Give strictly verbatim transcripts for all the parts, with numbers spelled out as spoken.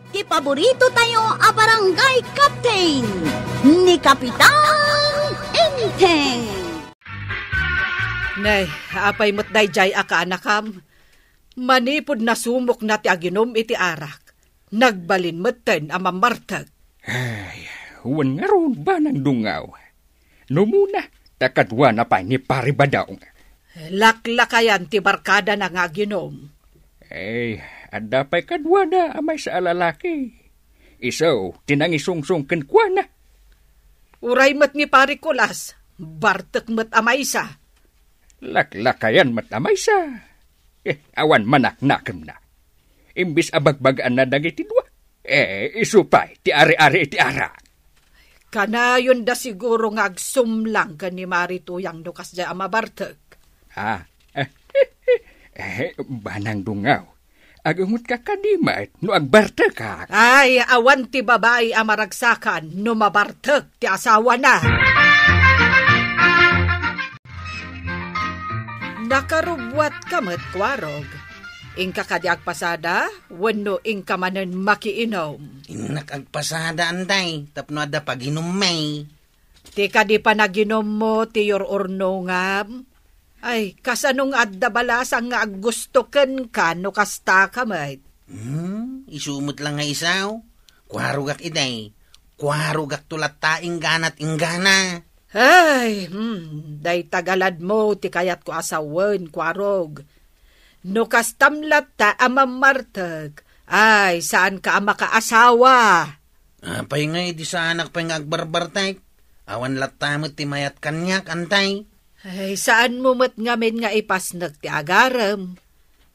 Ti paborito tayo a barangay captain, ni Kapitan Enteng. Nay, apay met daydiay a kaanakam? Manipud nasumokna ti aginum iti arak, nagbalin metten a mammartek. Ay, wen ngarud, Banang Dungaw. No muna, ta kaduana pay ni Pari Badong. Laklakayan ti barkadana nga aginum. Eh, adda pay kaduana a maysa a lalaki. Isu ti nangisungsong kenkuana. Uray met ni Pari Kulas, bartek met a maysa. Laklakayan met a maysa. Eh, awan manaknakemna. Imbis a bagbagaanna dagiti dua, eh, isu pay ti ari-ari iti arak. Kanayon da siguro nga agsumlang ken ni Mari Tuyang no kasdiay a mabartek. Ah, eh, Banang Dungaw, agungotka kadi met no agbartekak. Ay, awan ti babai a maragsakan no mabartek ti asawana. Nakarubbuatka met, Kuarog. Inka kadi agpasada, wenno inka manen makiinum? Innak agpasada, Antay, tapno adda paginummi. Ti kadi panaginummo ti ur-urnongam? Ay, kasano nga adda balasang nga aggusto kenka no kastaka met? Hmm, isu met la nga isu. Kuarogak idi. Kuarogakto latta ingganat inggana. Ay, hmm, dayta galadmo ti kayatko a sawen, Kuarog. No kastam latta a mammartek, ay, saanka a makaasawa. Apay ngay di saanak pay nga agbarbartek? Awan latta met ti mayat kaniak, Antay. Ay, saanmo met ngamin nga ipasnek ti agarem.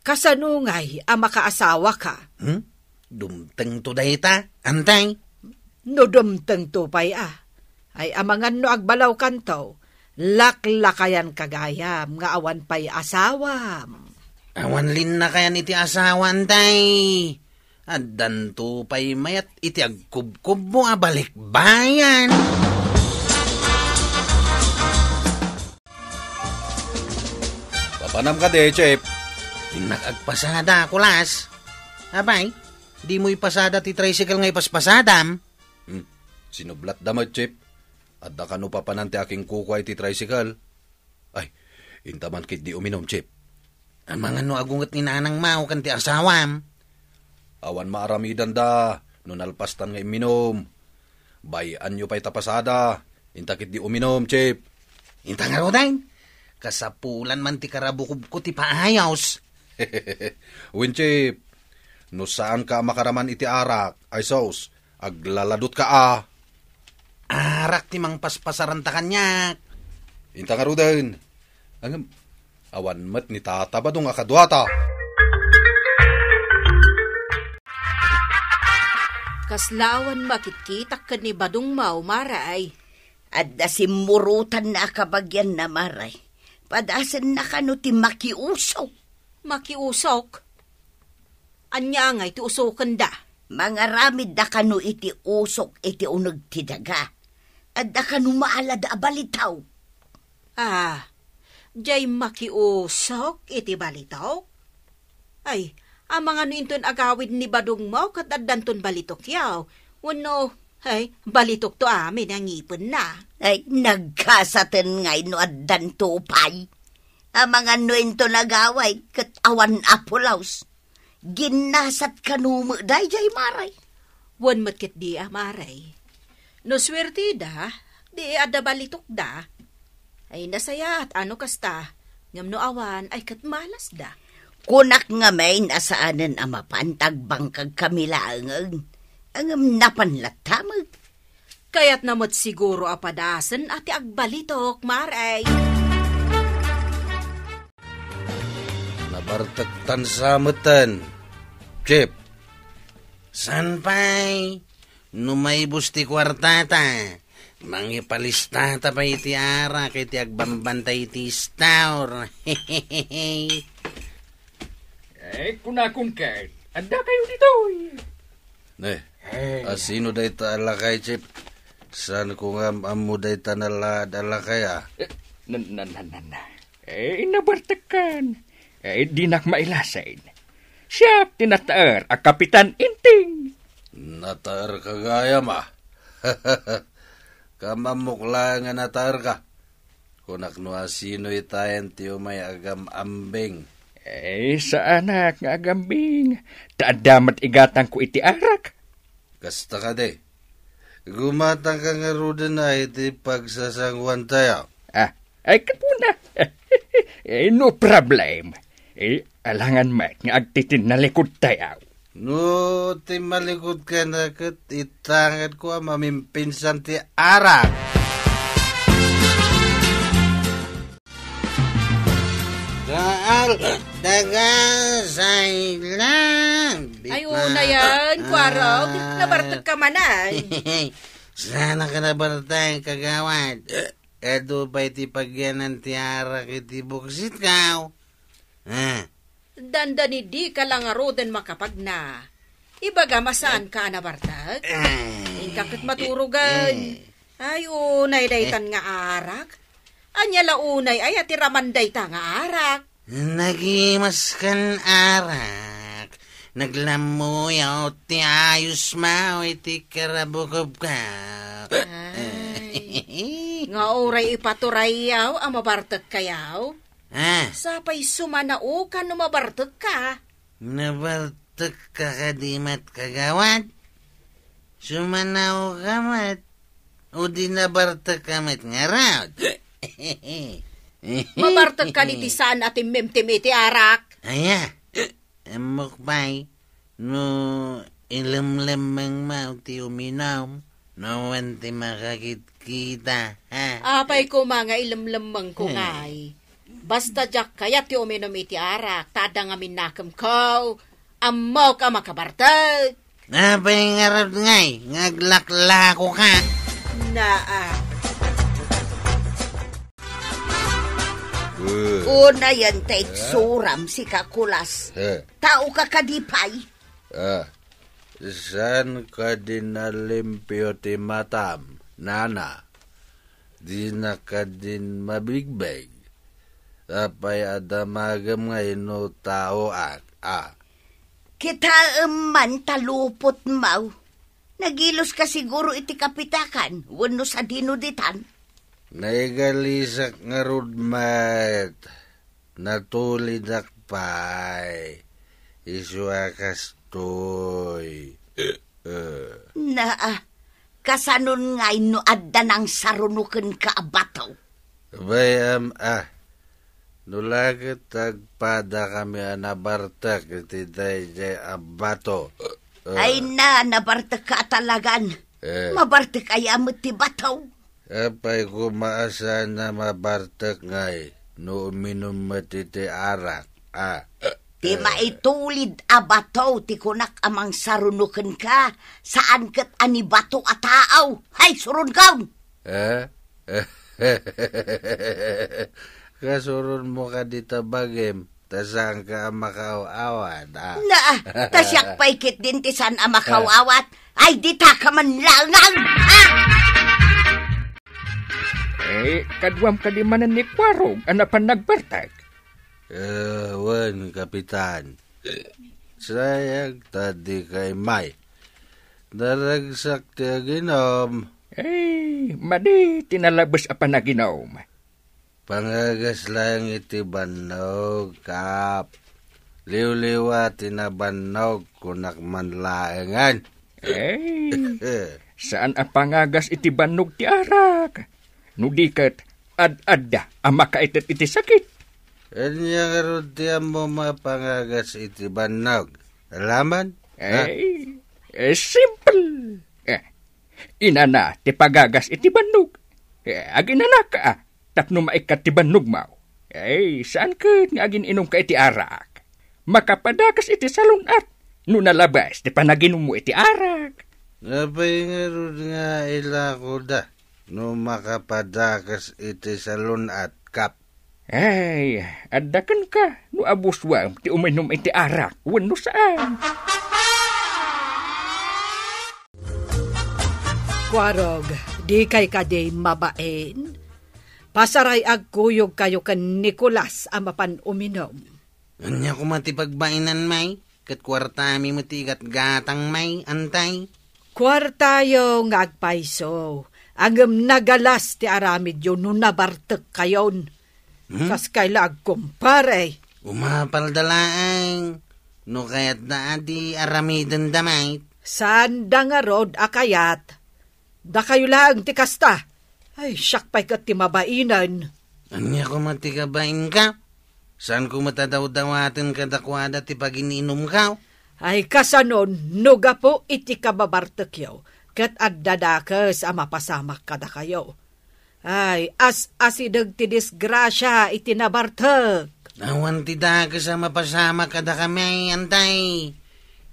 Kasano ngay a makaasawaka? Hmm? Dumtengto dayta, Antay? No dumtengto pay a. Ay, amangan no agbalawkanto, laklakayanka gayam nga awan pay asawam. Awan linnakayan iti asawa, Antay. Addanto pay mayat iti agkubkubmo a balikbayan. Papanam kadi, Chip? Innak agpasada, Kulas. Apay, dimo ipasada ti tricycle nga ipaspasadam? Hmm, sinublatda met, Chip. Adda kano papanan ti akingkukua iti tricycle? Ay, inta man ketdi uminum, Chip. Amangan no agunget ni nanangmo ken ti asawam? Awan maaramidanda no nalpastan nga imminum. Bay-anyo pay ta pasada, inta ketdi uminum, Chip. Inta ngaruden, kasapulan man ti karabukobko ti paayos. Wen, Chip, no saanka a makaraman iti arak, ay sus, aglaladutka a. Arak ti mangpaspasaranta kaniak. Inta ngaruden. Ngem, awan met ni Tata Badong a kaduata. Kasla awan makitkitak ken ni Badong Mau, Mare, ay. Adda simmurotanna a kabagianna, Mare. Padasenna kano ti makiusok. Makiusok? Ania ngay ti usokenda? Mangaramidda kano iti usok iti uneg ti daga. Adda kano maalada a balitaw. Ah, jay makiusok iti balitok? Ay, amangan no inton agawid ni Badong Mau ket addanton balitokyo. Wenno, ay, balitokto amin a ngipenna. Ay, nagkasaten ngay no addanto pay. Amangan no inton agawid ket awan a pulos. Ginnasat kano met daydiay, Mare? Wen met ketdi a, Mare. No suerteda, di adda balitokda. Ay, nasayaat a no kasta, ngem no awan, ay ket malasda. Kunak ngamin a saanen a mapan ta agbangkagkami laengen. Ngem napan latta met. Kayatna met siguro a padasen a ti agbalitok, Mare. Nabartektan sa metten, Chip. Saan pay? No maibus ti kuartata, mangipalistata pay iti arak iti agbambantay iti store. Eh, kunakon ket, adda kayo ditoy. Ne, eh, asino dayta a lakay, Chip? Saan ko nga am-ammo dayta nalaad a lakay, a? Eh, na, na, na, na, na. Eh, nabartekkan. Eh, dinak mailasin. Siak ti nataer a Kapitan Inting. Nataerka gayam, a. Kam-ammok laeng a nataerka. Kunak no asino itayen ti umay agam-ambing. Eh, saanak nga agambing. Ta adda met igatangko iti arak. Kasta kadi. Gumatangka ngaruden a iti pagsasanguantayo. Ah, ay, kapuna. Eh, no problem. Eh, alangan met nga agtitinnalikudtayo. No timmalikudka na ket itangedko a mamimpinsan ti arak. Daal, daga, say lang. Ay, una yan, Kuarog. Nabartek ka man, ay. Saan ka nabartek, kagawad? Adu pay ti pagyanan ti arak iti buksit ka. Ah. Dandani dika la ngaruden makapagna. Ibagam a saanka a nabartek. Ay. Inka ket maturogen. Eh. Ay, unay daytan nga arak. Ania la unay aya ti raman dayta nga arak? Nagimaskan arak. Naglammuyaw ti ayos maw iti karabukobka. Ay. Nga uray ipaturayyaw a mabartek kayaw? Ah. Sapay sumanaokan no mabartek ka. Nabartek ka kadi met, kagawad? Sumanaoka met? O di nabartek ka met ngarud? Mabartek ka iti saan a timmimtim iti arak. Aya, ammok pay, no ilemlemmeng maw ti uminum, no wen ti makakitkita, ha? Apay koma nga ilemlemmengko, hmm, ngay. Basta diak kayat ti uminum iti arak, ta adda ngamin nakemko. Ammok a makabartek. Apay ngarud ngay, nga aglaklakoka? Naa. Eh. Unayen ta itsuram, sika Kulas. Eh. Tao ka kadi pay? Ah, saan kadi nalimpio ti matam, nana? Dina kadin mabigbeg. Apay a damagem nga ino taoak, a? Kitaem man ta lupot maw. Nagilos ka siguro iti kapitakan, wenno sadino ditan? Naigalisak ngarud met. Natulidak pay. Isu a kastoy. Eh, eh. Naa, kasanon ngay no adda nangsaruno kenka a bato? Bay-am, a. No la ket agpadakami a nabartek iti daydiay a bato. Eh, eh. Ay na, nabartek ka a talagan. Eh. Mabartek aya met ti bato? Apay koma a saan a mabartek ngay no uminum met iti arak, a? Ti maitulid a bato ti kunak a mangsaruno kenka, saan ket a ni bato a tao. Hay, suronkaon! Eh? Kasuronmo kadi ta bagim, ta saanka a makaaw-awat, a? Naa, ta siak pay ketdin ti saan a makaaw-awat. Ay, dita ka man langang, a? Eh, kaduam kadi manen ni Kuarog a napan nagbartek? Eh, wen, Kapitan. Sayang ta dika immay. Naragsak ti aginom. Eh, madi ti nalabes a panaginom. Pangagas laeng iti bannog, Kap. Liwliwa ti nabannog, kunak man laengen. Eh, saan a pangagas iti bannog ti arak. No di ket, ad-adda a makaited iti sakit. Ania ngarud ti ammom a pangagas iti bannog? Alaman? Ha? Eh, eh, simple. Eh, inana ti pagagas iti bannog. Eh, aginanaka, ah, tapno maikkat ti bannogmo. Eh, saan ket nga agin-inumka iti arak? Makapadakas iti salun-at no nalabes ti panaginummo iti arak. Apay ngarud nga ilakoda no makapadakas iti salun-at, Kap? Ay, adda kenka no abusuam ti uminum iti arak wenno saan. Kuarog, dikay kadi mabain? Pasaray agkuyogkayo ken Nicolas a mapan uminum. Ania koma ti pagbainanmi? Ket kuartami met ti igatgatangmi, antay? Kuartayo nga agpayso, ngem nagalas ti aramidyo no nabartekkayon. Hmm? Kaskay la agkumpare. Umapalda laeng, no kayatda a di aramidenda met. Saanda ngarud a kayat. Dakayo laeng ti kasta. Ay, siak pay ket ti mabainen. Ania koma ti kabainka? Saanko met a dawdawaten kadakuada ti pagin-inumko? Ay, kasanon, no gapu iti kababartekyo, ket adda dakes a mapasamak kadakayo. Ay, as-asideg ti disgrasia iti nabartek. Awan ti dakes a mapasamak kadakami, antay.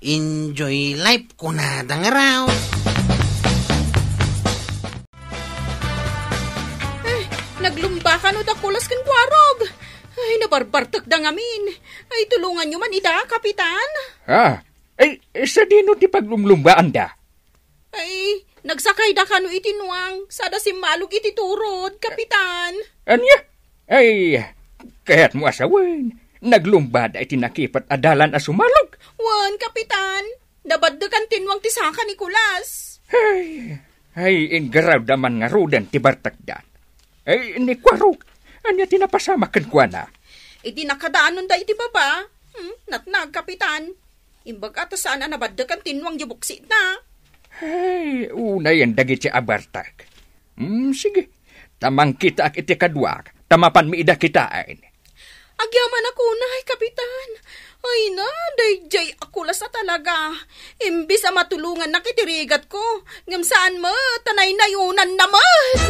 Enjoy life, kunada ngarud. Ay, naglumba kano da Kulas ken Kuarog. Ay, nabarbartekda ngamin. Ay, tulonganyo man ida, Kapitan. Ah, ay, sadino ti paglumlumbaanda? Ay, nagsakayda kano iti nuang, sada simmalog iti turod, Kapitan. Ania? Ay, kayatmo a sawen, naglumbada iti nakipet a dalan a sumalog. Wen, Kapitan, nabaddekan ti nuang ti saka ni Kulas. Ay, ay, inggarawda man ngaruden ti bartekda. Ay, ni Kuarog, ania ti napasamak kenkuana? Idi nakadaanonda iti baba, hmm, natnag, Kapitan. Imbag a ta saan a nabaddekan ti nuang ti buksitna. Ay, unayen dagiti a bartek. Hmm, sige. Ta mangkitaak iti kaduak, ta mapanmi ida kitaen. Agyamanak unay, Kapitan. Ay na, daydiay a Kulas a talaga. Imbis a matulongannak iti rigatko, ngem saan met, ta naynayonanna met.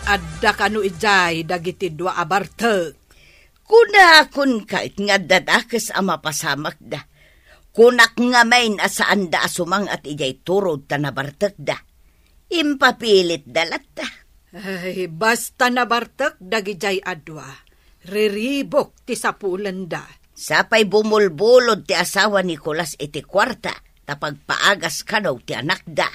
Adda kano idiay dagiti dua a bartek? Kunakon kayat nga adda dakes a mapasamakda. Kunak ngamin a saanda a sumang-at idiay turod ta nabartekda. Impapilitda latta. Ay, basta nabartek dagidiay a dua, riribuk ti sapulenda. Sapay bumulbulod ti asawa ni Kulas iti kuarta, ta pagpaagas kano ti anakda.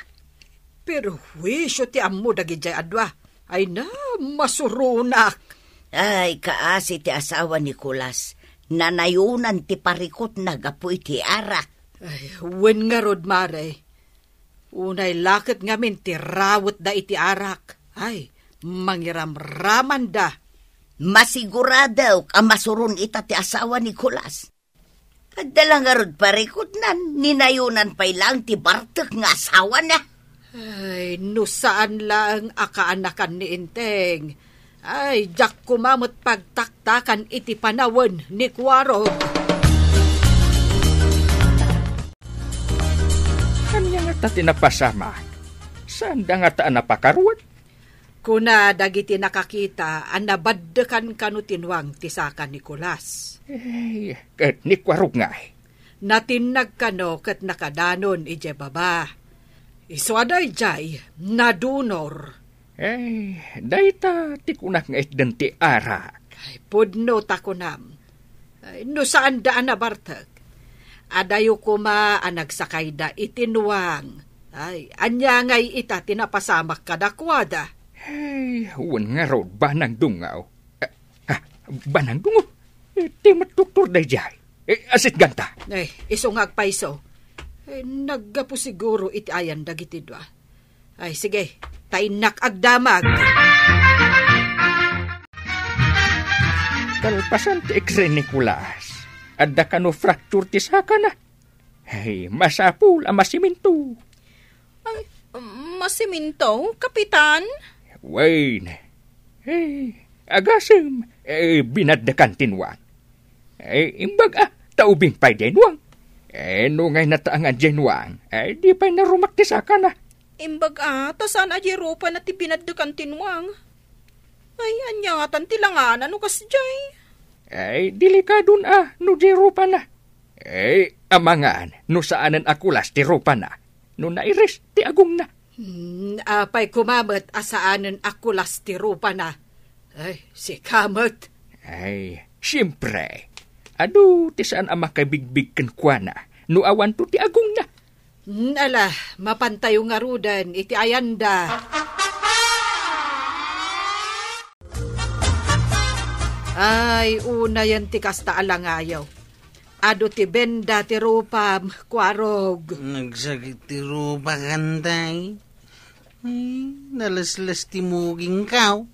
Perhuisio ti ammo dagidiay a dua. Ay na, masuronak. Ay, kaasi ti asawa ni Kulas. Nanayonan ti parikutna gapu iti arak. Ay, wen ngarud, Mare. Unay la ket ngamin ti rawetda iti arak. Ay, mangiramramanda. Masiguradok a masuron ita ti asawa ni Kulas. Adda la ngarud parikutnan, ninayonan pay laeng ti bartek nga asawana. Ay, no saan laeng a kaanakan ni Enteng. Ay, diak koma met pagtaktakan iti panawen ni Kuarog. Ania ngata ti napasamak? Saanda ngata a napakaruan? Kuna dagiti nakakita a nabaddekan kano ti nuang ti saka ni Kulas. Ay, ket ni Kuarog ngay? Natinnag kano ket nakadanon idiay baba. Isu a daydiay, nadunor. Ay, dayta ti kunak nga itden ti arak. Ay, pudno ta kunam. Ay, no saanda a nabartek, adayo koma a nagsakayda iti nuang. Ay, ania ngay ita ti napasamak kadakuada? Ay, wen ngarud, banang dungaw. Ah, ah, banang dungaw? Eh, ti met doktor daydiay. Eh, asitganta. Ay, isu nga agpayso. Eh, naggapu siguro iti ayan dagiti dua. Ay, sige, ta innak agdamag. Kalpasan ti X-ray ni Kulas, adda kano fracture ti sakana. Ay, masapul a masiminto. Ay, masiminto, Kapitan? Wen. Ay, agasem, eh, binaddekan ti nuang. Eh, imbag a, ta ubing pay diay nuang. Eh, no ngay nataangan diay nuang, eh, di pay narumak ti sakana. Imbag a, ta saan a diay rupana ti binaddekan ti nuang. Ay, ania ngatan ti langana no kasdiay? Ay, delikadon a no diay rupana. Ay, amangan no saanen a kulas ti rupana, no nairis ti agongna. Hmm, apay koma met a saanen a kulas ti rupana? Ay, sika met. Ay, siempre. Adu ti saan a makabigbig kenkuana no awanto ti agongna. Hmm, ala, mapantayo ngaruden iti ayanda. Ay, unayen ti kasta a langayo. Adu ti benda ti rupam, Kuarog. Nagsakit ti rupak, Antay. Ay, nalesles ti mugingko.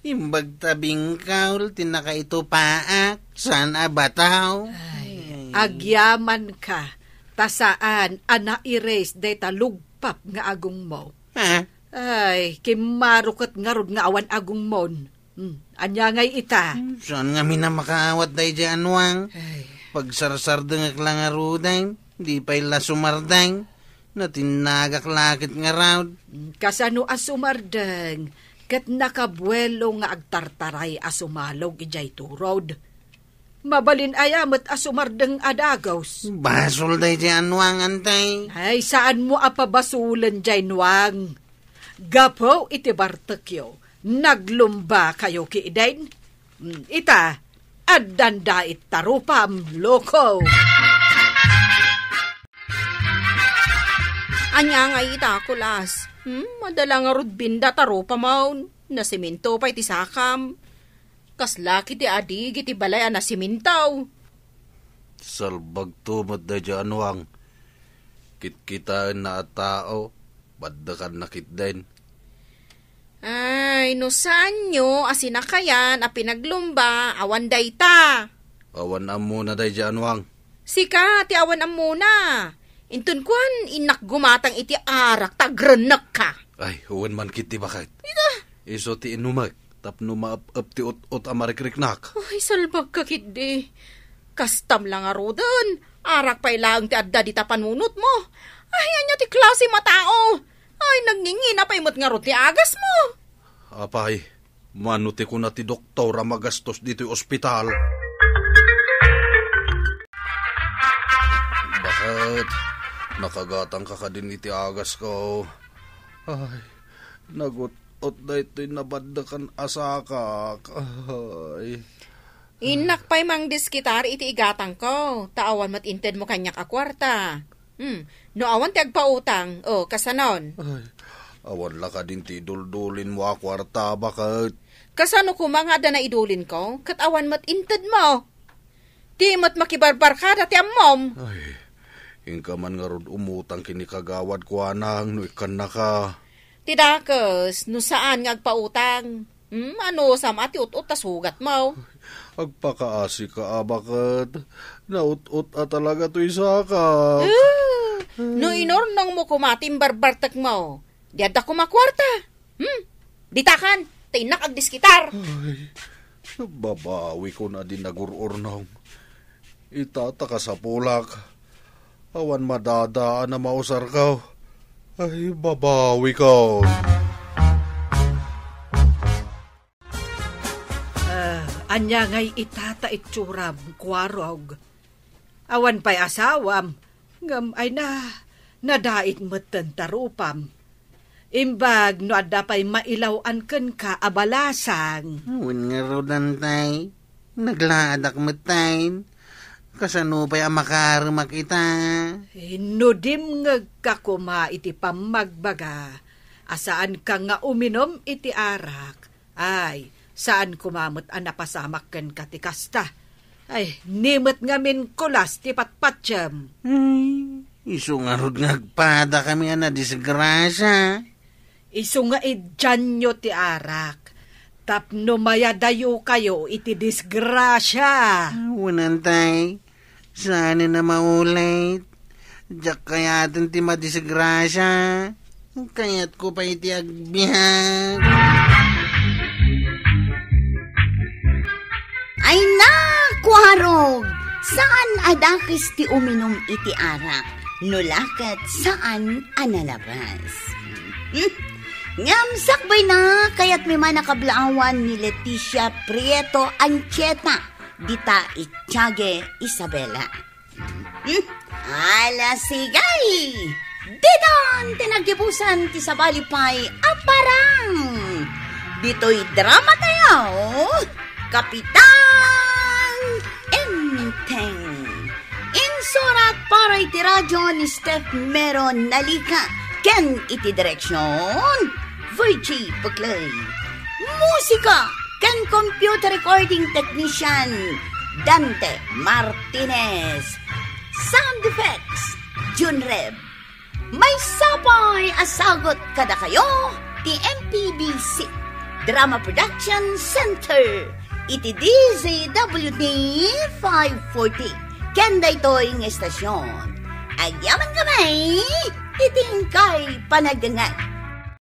Imbag ta bingkol ti nakaitupaak, saan a bataw. Ay, agyamanka, ta saan a nairis dayta lugpap nga agongmo. Ha? Ay, kimmaro ket ngarud nga awan agongmon. Hmm, ania ngay ita? Hmm, saan ngamin a makaawat daydiay a nuang? Ay. Pagsarsardengek la ngaruden, di pay la sumardeng. Natinnagak la ket ngarud. Hmm, kasano a sumardeng? Ket nakabuelo nga agtartaray a sumalog idiay turod. Mabalin aya met a sumardeng a dagus? Basol daydiay a nuang, Antay. Ay, saanmo a pabasolen diay nuang. Gapu iti bartekyo, naglumbakayo ketdin. Mm, ita, addan dayta rupam, loko. Ania ngay ita, Kulas? Hmm, adda la ngarud benda ta rupamon. Nasemento pay ti sakam. Kasla kiti adig iti balay a nasemento. Salbagto met daydiay a nuang. Kitkitaenna a tao, baddekanna ketdin. Ay, no saanyo a sinakayan a pinaglumba, awan dayta. Awan ammona daydiay a nuang. Sika ti awan ammona. Inton kuan, innak gumatang iti arak ta agrennekka. Ay, wen man ketdi baket. Ita. Isu ti inumek tapno maep-ep ti ut-ot a marikriknak. Ay, salbagka ketdi. Kastam la ngaruden, arak pay laeng ti adda dita panunotmo. Ay, ania ti klasem a tao? Ay, nagngingina pay met ngarud ti agasmo. Apay, mano ti kuna ti doktor a magastos ditoy ospital? Baket, nakagatangka kadin iti agasko? Ay, nagut-ot daytoy nabaddekan a sakak. Ay. Innak pay mangdiskitar iti igatangko, ta awan met intedmo kaniak a kuarta. Hmm, no awan ti agpautang, o, kasanon? Ay, awan la kadin ti iduldulin mo a kuarta, baket. Kasano koma nga adda naidulinko, ket awan met intedmo? Di met makibarbarkada ti ammom. Ay, inka man ngarud umutang ken ni Kagawad Kuanang no ikkannaka. Ti dakes, no saan nga agpautang. Hmm, anusam a ti ut-ot ta sugatmo? Agpakaasika a baket. Naut-ot a talaga toy sakak. Ah, no inurnongmo koma ti imbarbartekmo, di adda koma kuarta. Hmm, ditakan, ta innak agdiskitar. Ay, babawikon a di nagur-urnong. Ita ta kasapulak. Awan madadaan a mausarko. Ay, babawikon. Ah, ania ngay ita ta itsuram, Kuarog? Awan pay asawam, ngem ay na, nadait metten ta rupam. Imbag no adda pay mailaw-an kenka a balasang. Wen ngarud, Antay, naglaadak metten. Kasano pay a makaaremak ita? Eh, no dimngegka koma iti pammagbaga a saanka nga uminum iti arak, ay, saan koma met a napasamak kenka ti kasta. Ay, ni met ngamin kulas ti patpatiem. Ay, isu ngarud nga agpadakami a nadisgrasia. Isu nga idianyo ti arak, tapno mayadayokayo iti disgrasia. Wen, Antay, saanen a maulit. Diak kayaten ti madisgrasia. Kayatko pay ti agbiag. Ay na, Kuarog! Saan a dakes ti uminum iti arak, no la ket saan a nalabas. Hmm? Ngem sakbayna, kayatmi man a kablaawan ni Leticia Prieto Anchieta, dita Itiague, Isabela. Hmm? Ala, sige! Ditan ti naggibusan ti sabali pay a parang! Ditoy drama tayo, Kapitan Enteng. Insurat para iti radio ni Steph Mero Nalika ken iti direksyon, Virgie Buclay. Musika ken computer recording technician, Dante Martinez. Sound effects, Junreb. Maysa pay a sagut kadakayo ti M P B C Drama Production Center iti D Z W T five forty. Ken daytoy nga estasion, agyaman kami iti inkay panagdengngeg.